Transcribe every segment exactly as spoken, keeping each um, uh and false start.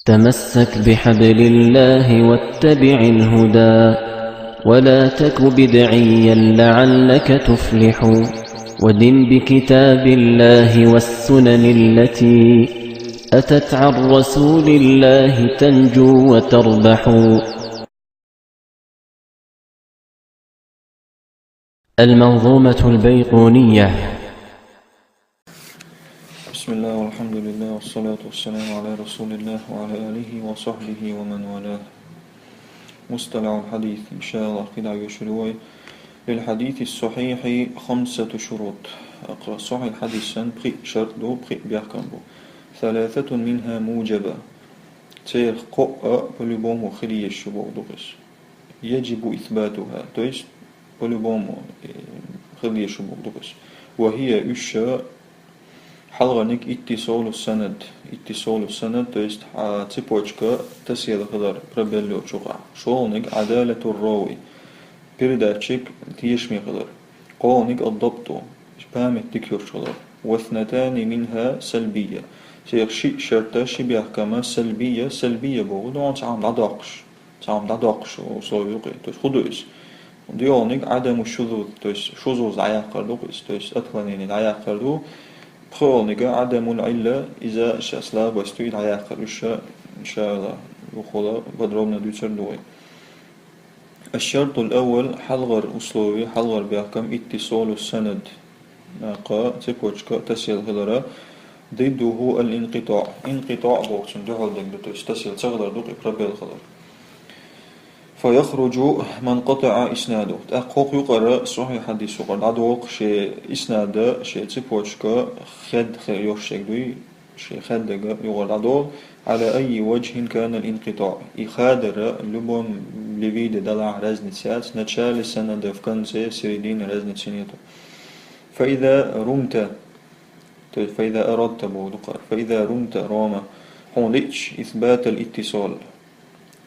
تمسك بحبل الله واتبع الهدى، ولا تك بدعيا لعلك تفلح، ودن بكتاب الله والسنن التي أتت عن رسول الله تنجو وتربح. المنظومة البيقونية. بسم الله والحمد لله والصلاة والسلام على رسول الله وعلى آله وصحبه ومن والاه. مصطلح الحديث، إن شاء الله، قطعة يشروي. للحديث الصحيح خمسة شروط. صحيح حديث سن بخي شرط دو، بخي بيحكم بو. ثلاثة منها موجبة. Церх кхоъ по-любому хилиеш шу богу дукъис. يجب إثباتها, то есть по-любому, э, хилиеш шу богу дукъис. وهي уьш, хьалгӀарниг اتصال السند. اتصال السند, то есть хьа цепочка тасел хилар, пробел йолчу юкъа. ШолгӀаниг عدالة الراوي, передатчик тешаме хилар. КхоалгӀаниг الضبط, память дика йолуш хилар. واثنتان منها سلبية. Церх шиъ шарта, ши бехкама سلبية, سلبية боху, ну, цхьа хӀума дӀадоккхуш. Цхьа хӀума дӀадоккхуш условие ю-кх и. То есть хӀун ду иза? ДоьалгӀаниг عدم الشذوذ, то есть шузуз дӀаяккхар ду-кх иза, то есть отклонение дӀаяккхар ду. ПхоьалгӀаниг عدم العلة, иза ша слабость ю, и дӀаяккхар уьш ша, иншааллахӀ, юххула подробно дуьйцур ду вай. الشرط الأول, хьалгӀар условие, хьалгӀар бехкам اتصال السند. Кхо цепочка тасел хилара, ضده الانقطاع. ИнкъитӀаъ боху цунна дуьхьал дерг ду, то есть тасел ца хилар ду-кх и, пробел хилар. فيخرج من قطع إسناده. ТӀаккха хӀокху юкъара, сахьихь хьадис юкъара дӀадолу шен иснада, шен цепочка хед хе-, йолуш ерг дуй, шен хеддаг юкъара дӀадолу, على أي وجه كان الانقطاع. И хадара любом ли виде далахь разница яц, в начале санада, в конце, середине разницы нету. فإذا رمت, то есть فإذا أردت боху ду-кх, فإذا رمت, رام, хьуна лиъча, إثبات الاتصال.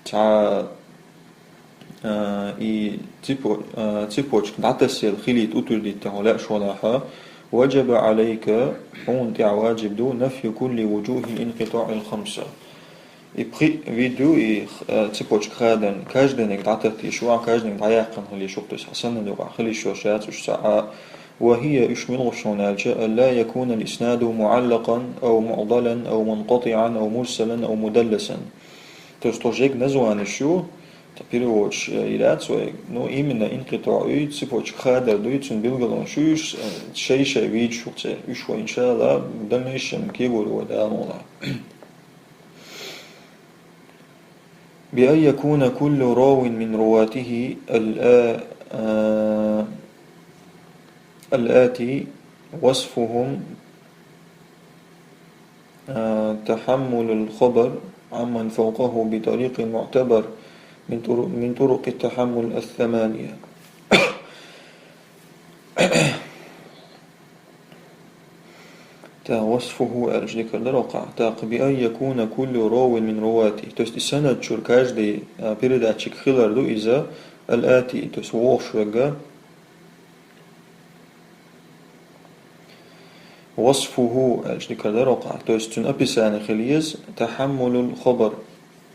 Цхьа, а, и цепо-, а, цепочка дӀатасел хилийта, утвердить хьо лаьаш валахь, وجب عليك, хьуна тӀехь ваджиб ду, نفي كل وجوه الانقطاع الخمسة. И пхи вид ю, и, а, цепочка хадарна, каждыйниг дӀататтийша ву, каждыйниг дӀаяьккхина хила йиш ю-кх, то есть хьан санна юкъахь хила йиш йолуш яц уьш цхьа а. وهي, уьш мила гӀуш хьуна аьлча, ألا يكون الإسناد معلقا أو معضلا أو منقطعا أو مرسلا أو مدلسا. То есть тхо жег названиш ю, тхан переводаш, э, йилац вай, ну, именно инкъитӀаъ ю, цепочка хадар ду, цуьнан билгалонаш ю уьш, э, шай-шай вийчу цӀе. Уьш вай, иншалла, дальнейшем кегор вай Дала мукъ лахь. بأن يكون كل راو من رواته الآ-، آ-، الآتي وصفهم آه، تحمل الخبر عمن فوقه بطريق معتبر من طرق، من طرق التحمل الثمانية. Та, وصفه аьлча дика дара воккхахь. ТӀаккха بأن يكون كل راو من رواته. То есть и санад чуьра каждый, а, передатчик хилар ду иза, الآتي, то есть вогӀуш верг, وصفه аьлча дика дара воккхахь, то есть цуьнан описание хила еза, تحمل الخبر,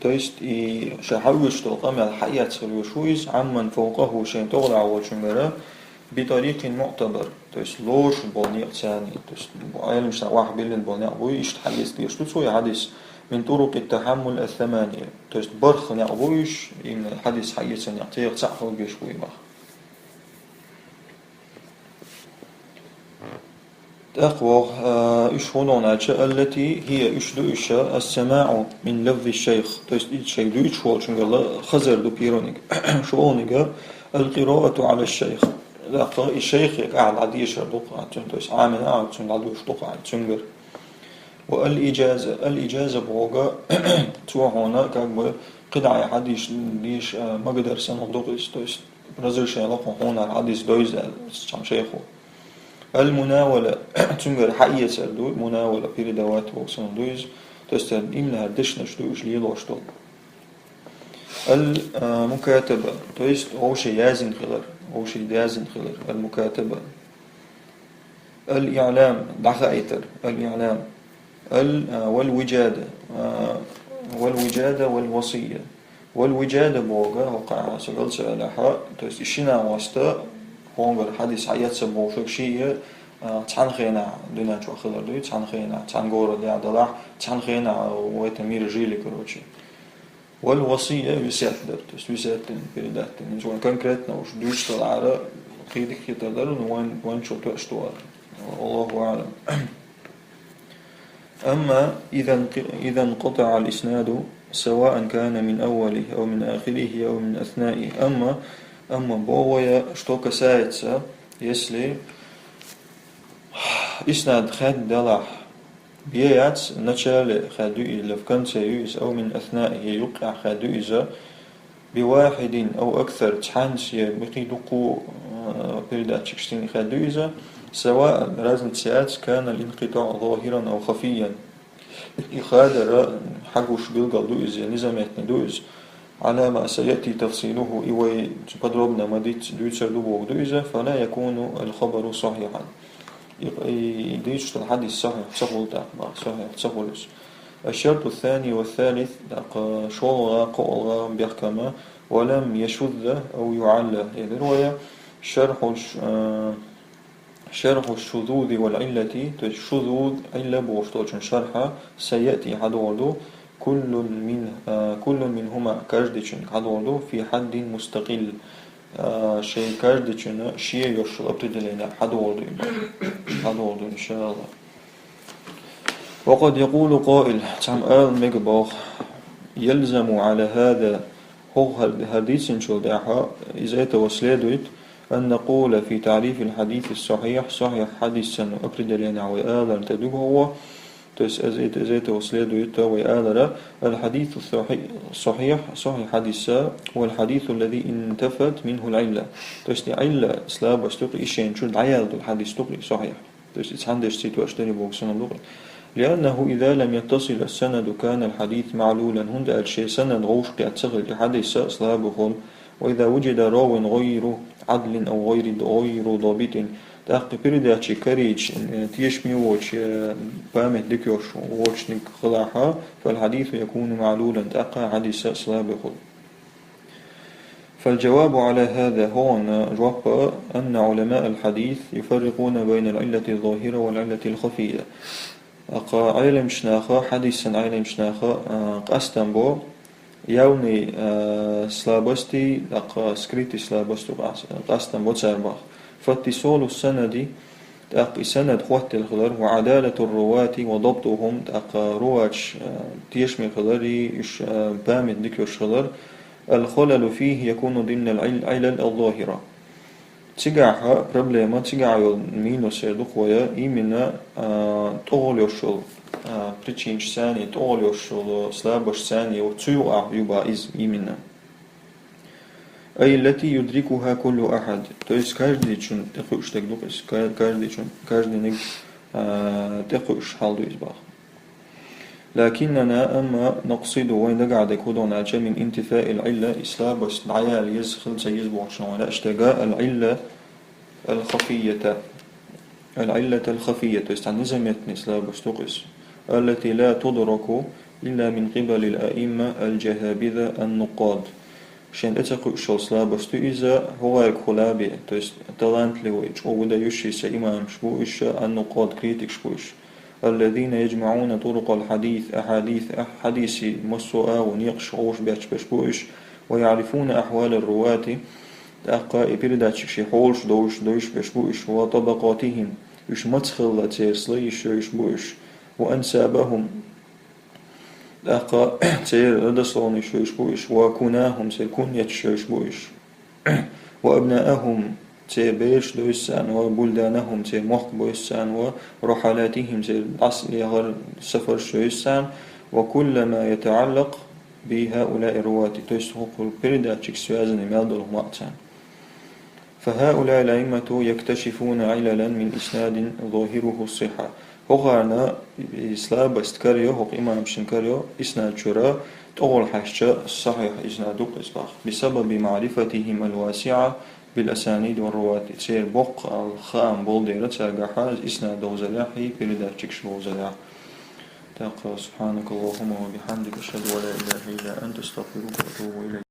то есть и ша хьан вуьйш долу къамел хьаэца хила вуьйш ву иза, عمن فوقه, шайн тӀехула волчуьнгара, بطريق معتبر, то есть лоруш болу некъаца, то есть Ӏеламнаха ваха биллина болу некъ буй, иштта хьаэца дезаш ду цо и хьадис, من طرق التحمل الثمانية, то есть бархӀ некъ бу уьш, именно хьадис хьаэца некъ, церах цхьаъ хила безаш бу и боху. ТӀаккха вогӀу, а, уьш хӀун ду аьлча, التي هي, уьш ду уьш, السماع من لفظ الشيخ, то есть и шайга дуьйцуш волчуьнгара хазар ду первыйниг, шолгӀаниг القراءة على الشيخ. ТӀаккха и шайхе ахь дӀадешар ду-кх ахь цуьнан, то есть Ӏамийна ахь цуьнан, дӀадуьйцуш ду-кх ахь цуьнгара. والإجازة, الإجازة бохург, цо хьуна, как бы, кхидӀа хьадис дийш, а, магадар санна хӀума ду-кх иза, то есть разрешение ло хьуна хьадис довза аьлла цхьана шайхо. المناولة, цуьнгара хьаэцар ду, مناولة, передавать боху санна ду иза, то есть именно хӀара дешнаш ду уьш лелош долу. المكاتبة, то есть вовшийн яздина хилар, вовшийн яздина хилар, المكاتبة. الإعلام, дӀахаийтар, الإعلام. Ал-, а, والوجادة, а, والوجادة والوصية. والوجادة боху, хӀокху сагал ца велахь, то есть и шина васта, хӀонгара хьадис хьаэца бохург шиъ, а, цхьана хенахь дуьнен чохь хилар дуй, цхьана хенахь, цхьана городе далахь, цхьана хенахь в этом мире жили, короче. والوصية, весет дар, то есть весет дина, передать дина. Иза вайн конкретно уж дуьйцуш далахьара, кхидӀа хетар дара, но вайн, вайн чул тоьаш ту ара. والله أعلم. أما إذا انق-، إذا انقطع الإسناد، سواء كان من أوله أو من آخره أو من أثنائه. أما, أما боху вай, что касается, если иснад хаьдда далахь, бен яц, в начале хаьдда ю иза, или в конце ю иза, أو من أثنائه, юккъехь хаьдда ю иза, بواحد أو أكثر, цхьаьнца я бакъ дуккха, э, передатчикашца хаьдда ю иза, سواء, разница яц, كان الانقطاع ظاهرا أو خفيا. И хадар хьагуш билгал ду иза, незаметный ду иза, على ما سيأتي تفصيله, и вай подробно ма дийццара дуьйцур ду бохург ду иза, فلا يكون الخبر صحيحا. И, и дуьйцуш долу хьадис сахьихь ца хуьлу тӀаккха, сахьихь ца хуьлу иза. الشرط الثاني والثالث, тӀаккха шолгӀа, кхоалгӀа бехкам, ولم يشذ أو يعل, элира вай, شرح الش-, э, شرح الشذوذ والعلة, то есть шузуз, Ӏилла бохуш долчун шархь, سيأتي, хьадогӀур ду, كل من, э, كل منهما, каждичун хьадогӀур ду, في حد مستقل, э, шайн каждичун шен йолуш йолу определение хьадогӀур ду, хьадогӀур ду, иншааллахӀ. وقد يقول قائل, цхьамма ала мега боху, يلزم على هذا, хӀокху хӀара, хӀара дийцинчул тӀаьхьа, из, из, из этого следует, أن نقول في تعريف الحديث الصحيح, сахьихь хьадисан определение вай аларна тӀедуьгу хӀокхо, то есть из, из, из этого следует, вай алара, الحديث الصحي-, الصحيح, сахьихь хьадис, والحديث الذي انتفت منه العلة. То есть и Ӏилла, слабость ду-кх, и шена чуьра дӀаяьлла долу хьадис ду-кх и сахьихь. То есть и цхьана дешца тоьаш дерг боху санна ду-кх. لأنه إذا لم يتصل السند كان الحديث معلولا, хӀунда аьлча шен санад вовшахкхетта ца хилча и хьадис слабо хуьлу. وإذا وجد راو غير عدل أو غير، غير ضابط, тӀаккха передатчик карийча, э, тешаме воцуш, э, память дика йолуш воцуниг хилахь, فالحديث يكون معلولا, тӀаккха хьадис слабо хуьлу. فالجواب على هذا, хӀокхуьнан жоп, أن علماء الحديث يفرقون بين العلة الظاهرة والعلة الخفية. ТӀаккха Ӏеламчу наха, хьадисан Ӏеламчу наха, а, къастам бо явный, а, слабости, тӀаккха скрытый слабости къас-, къастам бо цара боху. فاتصال السند, тӀаккха и санад хӀоттийна хилар, وعدالة الرواة وضبطهم, тӀаккха руаташ, а, тешаме хилар, и уьш, а, память дика йолуш хилар, الخلل فيه يكون ضمن العل-، العلل الظاهرة. Цигахь проблема, цигахь йолу минус эр ду-кх вай, именно, а, тӀехула йолуш йолу, а, причинаш санна, тӀехула йолуш йолу слабость санна, вот цу юкъахь ю боху иза именно. أي التي يدركها كل أحد. То есть каждыйчун тӀекхуьуш дерг ду-кх иза, ка-, каждыйчун, каждыйниг, а, тӀекхуьуш хьал ду иза боху. لكننا, амма, نقصد, вайн дагахь дерг хӀун ду аьлча, من انتفاء العلة, и слабость дӀаяла еза, хила ца еза бохучунах вайн лаьаш дерг, العلة الخفية. العلة الخفية, то есть цхьа незаметная слабость ду-кх иза. التي لا تدرك إلا من قبل الأئمة الجهابذة النقاد. Шен тӀе ца кхуьуш йолу слабость ду иза, хӀокхуьнгахула бен, то есть талантливый, чӀогӀа даьхни йолуш имамаш бу уьш, النقاد, критикаш бу уьш. الذين يجمعون طرق الحديث، أحاديث, хьадисийн массо а агӀор некъаш хьовш бетташ берш бу уьш, ويعرفون أحوال الرواة, тӀаккха и передатчикийн хьолаш довзуш, довзуш берш бу уьш, وطبقاتهم, уьш маца хилла, церан слоеш йолуш бу уьш, وأنسابهم, тӀаккха церан родословнеш йолуш бу уьш, وكناهم, церан кунеташ йолуш бу уьш. وأبناءهم, церан бераш довзу царна, وبلدانهم, церан мохк бовзу царна, ورحلاتهم, церан дӀасаехаран сафарш довзу царна, وكل ما يتعلق بهؤلاء الرواة, то есть хӀокху передатчикца связанный мел долу хӀума а царна. فهؤلاء الأئمة يكتشفون عللا من إسناد ظاهره الصحة. ХӀокхарна и слабость карайо, хӀокху имамашна карайо, иснад чуьра тӀехула хьаьжча, сахьихь иснад ду-кх иза боху. بسبب معرفتهم الواسعة بالأسانيد والرواة. Церан боккха хаам болу дела цаьргахь, иснад довзалехь, и передатчикаш бовзалехь. Так, سبحانك اللهم وبحمدك، أشهد أن لا إله إلا أنت، أستغفرك وأتوب إليك.